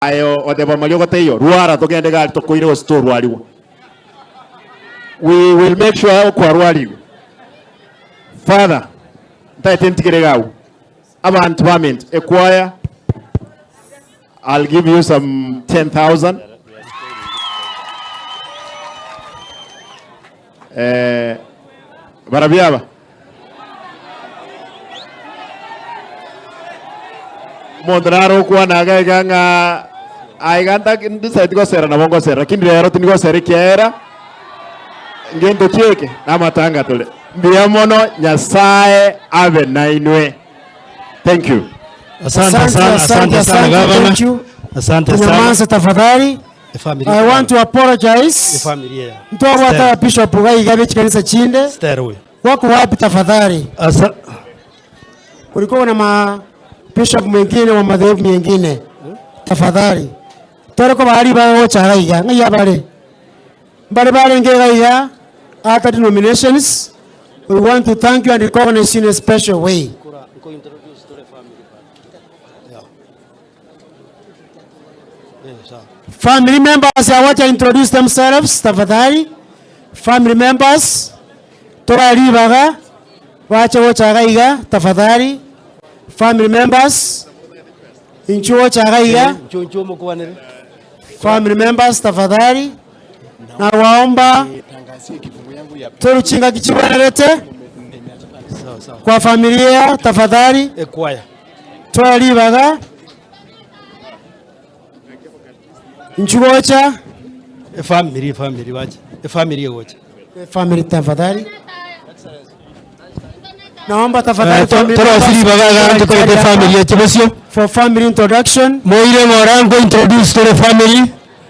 Aye oteba mariogo taiyo, rwara togende gari tokoire gose torwarigwe. We will make sure okwarwarigwe. Father, ntaete ntigere iga agwo. Abanto baminto, ekwaya, I'll give you some 10,000. Eh, barabia aba. Omonto nare okwana iga iga ng'a aiga ntaki ndisaeti gosera nabo ngosera lakini rero tindigosera ekiagera ngento ki eke namatanga tore. Mbuya mono Nyasaye abe nainwe. Thank you. Asante sana, asante sana gavana. Thank you. Asante sana. Tunyamanze tafadhali. Efamily I want to apologize. Efamily ya. Ntwabwate bishop iga iga bechikanisa chinde. Stella huyo. Wako wapi tafadhali? Asa Kulikuwa na ma bishop mwingine wa madhehebu mengine. Tafadhali. Tore ko bari bagocha iga iga. Ng'ai abare? Mbare barenge iga iga other denominations. We want to thank you and recognize you in a special way. Family members, I want to introduce themselves tafadhali. Family members, tobae ribaga bache gocha iga iga tafadhali. Family members, inchuo gocha iga iga. Family members tafadhali, nawaomba toruchingaki chibwenerete kwa familia tafadhali, toe ribaga. Inchuo gocha. Efamiri efamiri bache efamiri egocha. Family tafadhali. Naomba tafadhali family Torosi members ribaga iga ntokorete efamiri eche bosio. for family introduction. Moire ng'ora nko introduce tore family.